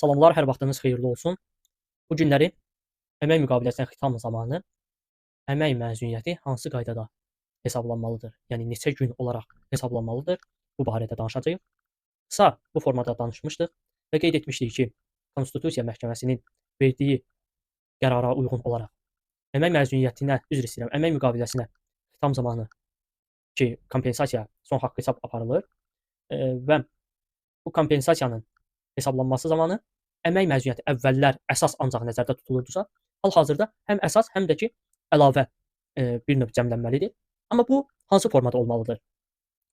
Salamlar, hər vaxtınız xeyirli olsun. Bu günləri əmək müqaviləsinə xitam zamanı əmək məzuniyyəti hansı qaydada hesablanmalıdır? Yəni neçə gün olaraq hesablanmalıdır? Bu barədə danışacağıq. Qısa bu formada danışmışdıq və qeyd etmişdik ki, Konstitusiya Məhkəməsinin verdiyi qərara uyğun olaraq əmək məzuniyyətinə, üzr istəyirəm, əmək müqaviləsinə xitam zamanı ki, kompensasiya son haqq hesab aparılır və bu kompensasiyanın hesablanması zamanı əmək məzuniyyəti əvvəllər əsas ancaq nəzərdə tutulurdusa, hal-hazırda həm əsas, həm də ki, əlavə bir növ cəmlənməlidir. Amma bu hansı formada olmalıdır?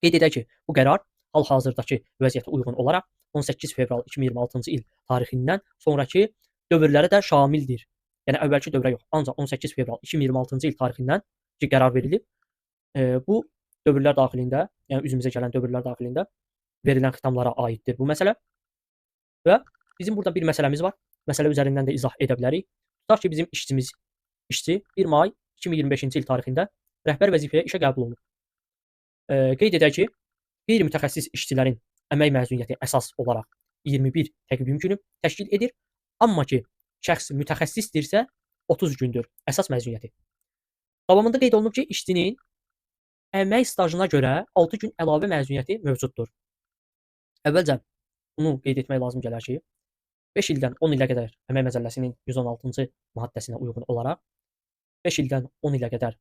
Qeyd edək ki, bu qərar hal-hazırdakı vəziyyətə uyğun olaraq 18 fevral 2026-cı il tarixindən sonrakı dövrlərə də şamildir. Yəni əvvəlki dövrə yox, ancaq 18 fevral 2026-cı il tarixindən ki, qərar verilib, bu dövrlər daxilində, yəni üzümüzə gələn dövrlər daxilində verilən xitamlara aiddir bu məsələ. Və bizim burada bir məsələmiz var. Məsələ üzərindən də izah edə bilərik. Tutaq ki, bizim işçimiz, işçi 1 may 2025-ci il tarixində rəhbər vəzifəyə işə qəbul olub. Qeyd edək ki, qeyri-mütəxəssis işçilərin əmək məzuniyyəti əsas olaraq 21 təqvim günü təşkil edir. Amma ki, şəxs mütəxəssisdirsə 30 gündür əsas məzuniyyəti. Davamında qeyd olunub ki, işçinin əmək stajına görə 6 gün əlavə məzuniyyəti mövcuddur. Əvvəlcə bunu qeyd etmək lazım gələr ki, 5 ildən 10 ilə qədər əmək məcəlləsinin 116-cı maddəsinə uyğun olaraq 5 ildən 10 ilə qədər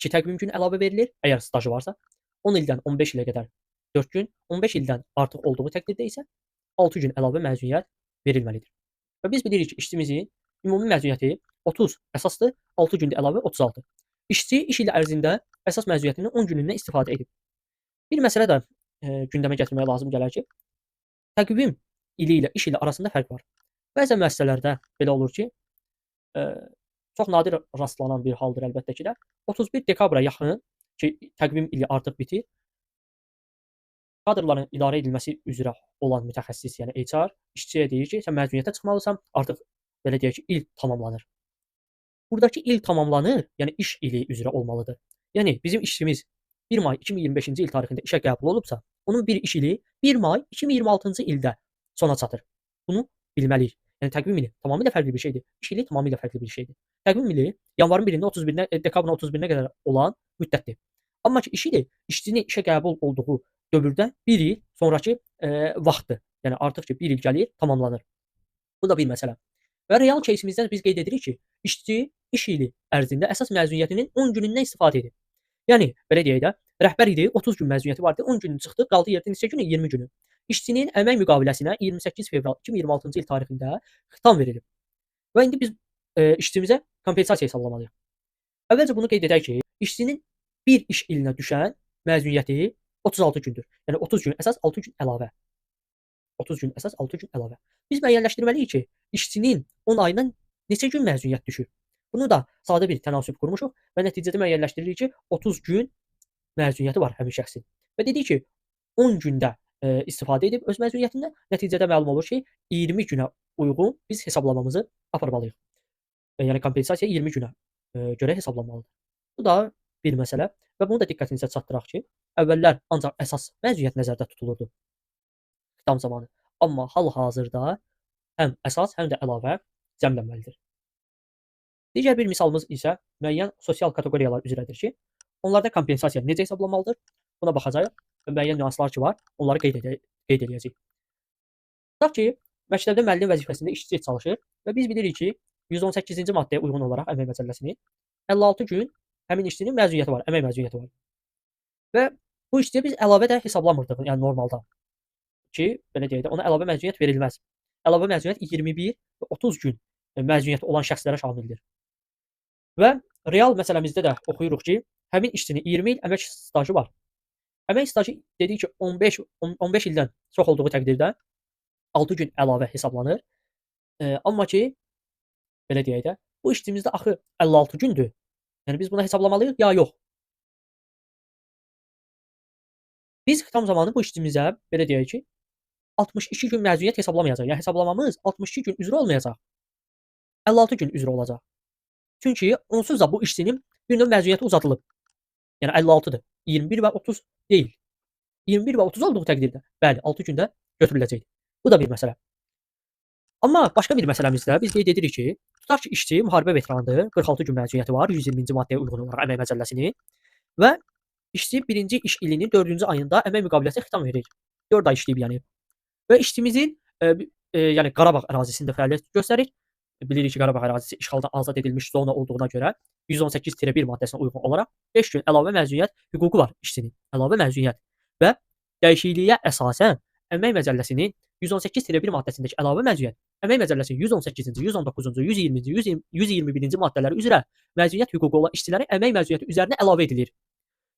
2 təqvim günü əlavə verilir, əgər stajı varsa, 10 ildən 15 ilə qədər 4 gün, 15 ildən artıq olduğu təqdirdə isə 6 gün əlavə məzuniyyət verilməlidir. Və biz bilirik ki, işçimizin ümumi məzuniyyəti 30 əsasdır, 6 gündə əlavə 36. İşçi iş ili ərzində əsas məzuniyyətinin 10 günündən istifadə edib. Bir məsələ də gündəmə gətirmək lazım gələr ki, təqvim ili ilə iş ili arasında fərq var. Bəzən müəssisələrdə belə olur ki, çox nadir rastlanan bir haldır əlbəttə ki də, 31 dekabra yaxın ki, təqvim ili artıq bitir, kadrların idarə edilməsi üzrə olan mütəxəssis, yəni HR, işçiyə deyir ki, sən məzuniyyətə çıxmalısan, artıq belə deyək ki, il tamamlanır. Buradakı il tamamlanır, yəni iş ili üzrə olmalıdır. Yəni bizim işçimiz 1 may 2025-ci il tarixində işə qəbul olubsa, onun bir iş ili 1 may 2026-cı ildə sona çatır. Bunu bilməliyik. Yəni təqvim ili tamamilə fərqli bir şeydir. İş ili tamamilə fərqli bir şeydir. Təqvim ili yanvarın 1-ində 31-nə, dekabrın 31-nə qədər olan müddətdir. Amma ki, iş ili işçinin işə qəbul olduğu dövrdən bir il sonrakı vaxtdır. Yəni artıq ki, bir il gəlir, tamamlanır. Bu da bir məsələ. Və real caseimizdə biz qeyd edirik ki, işçi iş ili ərzində əsas məzuniyyətinin 10 günündən istifadə edib. Yəni, belə deyək də, rəhbər idi, 30 gün məzuniyyəti vardı, 10 günü çıxdı, qaldı yerdə neçə günü? 20 günü. İşçinin əmək müqaviləsinə 28 fevral 2026-cı il tarixində xitam verilib. Və indi biz işçimizə kompensasiya hesablamalıyıq. Əvvəlcə bunu qeyd edək ki, işçinin bir iş ilinə düşən məzuniyyəti 36 gündür. Yəni 30 gün əsas, 6 gün əlavə. 30 gün əsas, 6 gün əlavə. Biz müəyyənləşdirməliyik ki, işçinin 10 ayından neçə gün məzuniyyət düşür. Bunu da sadə bir tənasüb qurmuşuq və nəticədə müəyyənləşdiririk ki, 30 gün məzuniyyəti var həmin şəxsin. Və dedik ki, 10 gündə istifadə edib öz məzuniyyətindən, nəticədə məlum olur ki, 20 günə uyğun biz hesablamamızı aparmalıyıq. Yəni kompensasiya 20 günə görə hesablanmalıdır. Bu da bir məsələ və bunu da diqqətinizə çatdıraq ki, əvvəllər ancaq əsas məzuniyyət nəzərdə tutulurdu xitam zamanı. Amma hal-hazırda həm əsas, həm də əlavə cəmlənməlidir. Digər bir misalımız isə müəyyən sosial kateqoriyalar üzrədir ki, onlarda kompensasiya necə hesablanmalıdır? Buna baxacağıq və müəyyən nüanslar ki var, onları qeyd edəcəyik. Tutaq ki, məktəbdə müəllim vəzifəsində işçi çalışır və biz bilirik ki, 118-ci maddəyə uyğun olaraq əmək məcəlləsinin 56 gün həmin işçinin məzuniyyəti var, əmək məzuniyyəti var. Və bu işçiyə biz əlavə də hesablamırdıq, yəni normalda ki, belə deyək də, ona əlavə məzuniyyət verilməz. Əlavə məzuniyyət 21 və 30 gün məzuniyyəti olan şəxslərə şamildir. Və real məsələmizdə də oxuyuruq ki, həmin işçinin 20 il əmək stajı var. Əmək stajı dedik ki, 15 ildən çox olduğu təqdirdə 6 gün əlavə hesablanır. Amma ki, belə deyək də, bu işçimizdə axı 56 gündür. Yəni biz buna hesablamalıyıq ya yox. Biz xitam zamanı bu işçimizə belə deyək ki, 62 gün məzuniyyət hesablamayacaq. Yəni hesablamamız 62 gün üzrə olmayacaq. 56 gün üzrə olacaq. Çünki onsuz da bu işçinin bir növ məzuniyyəti uzadılıb. Yəni 56-dır. 21 və 30 deyil. 21 və 30 olduğu təqdirdə, bəli, 6 gündə götürüləcəkdir. Bu da bir məsələ. Amma başqa bir məsələmizdə biz qeyd edirik ki, tutaq ki, işçi müharibə veteranıdır, 46 gün məzuniyyəti var, 120-ci maddəyə uyğun olaraq əmək məcəlləsinin və işçi birinci iş ilinin 4-cü ayında əmək müqaviləsi xitam verir. 4 ay işləyib yəni. Və işçimizin yəni Qarabağ ərazisində fəaliyyət göstərir. Bilirik ki, Qarabağ ərazisi işğaldan azad edilmiş zona olduğuna görə 118-1 maddəsinə uyğun olaraq 5 gün əlavə məzuniyyət hüququ var işçinin. Əlavə məzuniyyət və dəyişikliyə əsasən əmək məcəlləsinin 118-1 maddəsindəki əlavə məzuniyyət əmək məcəlləsinin 118-ci, 119-cu, 120-ci, 121-ci maddələri üzrə məzuniyyət hüququ olan işçilərin əmək məzuniyyəti üzərinə əlavə edilir.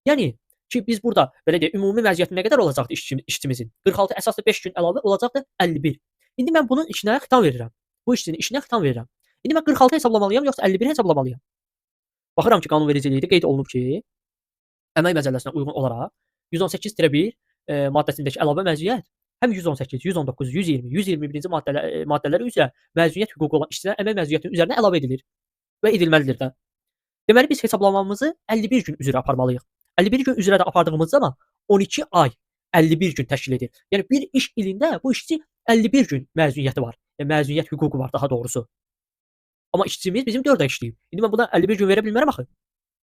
Yəni ki, biz burada belə deyək, ümumi məzuniyyəti nə qədər olacaqdı işçimizin? 46 əsaslı 5 gün əlavə olacaqdı 51. İndi mən bunun işinə xitam verirəm. Bu işçinin işinə xitam verirəm. İndi mən 46 hesablamalıyam, yoxsa 51 hesablamalıyam? Baxıram ki, qanunvericilikdə qeyd olunub ki, əmək məcəlləsinə uyğun olaraq 118-1 maddəsindəki əlavə məzuniyyət həm 118, 119, 120, 121-ci maddələri üzrə məzuniyyət hüququ olan işçilərin əmək məzuniyyətinin üzərinə əlavə edilir və edilməlidir də. Deməli, biz hesablamamızı 51 gün üzrə aparmalıyıq. 51 gün üzrə də apardığımız zaman 12 ay 51 gün təşkil edir. Yəni, bir iş ilində bu işçi 51 gün məzuniyyəti var. Yəni, məzuniyyət hüququ var daha doğrusu. Amma işçimiz bizim 4 ay işləyib. İndi mən buna 51 gün verə bilmərəm axı.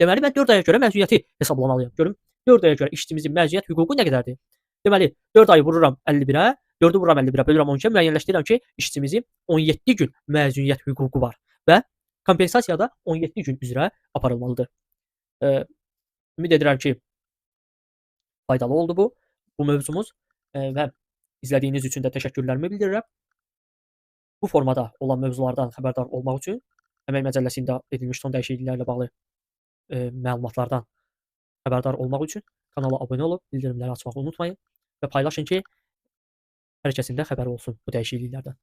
Deməli, mən 4 aya görə məzuniyyəti hesablamalıyam. Görüm, 4 aya görə işçimizin məzuniyyət hüququ nə qədərdir? Deməli, 4 ayı vururam 51-ə, 4-ü vururam 51-ə, bölürəm 12-ə, müəyyənləşdirirəm ki, işçimizin 17 gün məzuniyyət hüququ var və kompensasiya da 17 gün üzrə aparılmalıdır. Ümid edirəm ki, faydalı oldu bu mövzumuz və izlədiyiniz üçün də təşəkkürlərimi bildirirəm. Bu formada olan mövzulardan xəbərdar olmaq üçün əmək məcəlləsində edilmiş son dəyişikliklərlə bağlı məlumatlardan xəbərdar olmaq üçün kanala abunə olub bildirimləri açmağı unutmayın və paylaşın ki, hər kəsin də xəbəri olsun bu dəyişikliklərdən.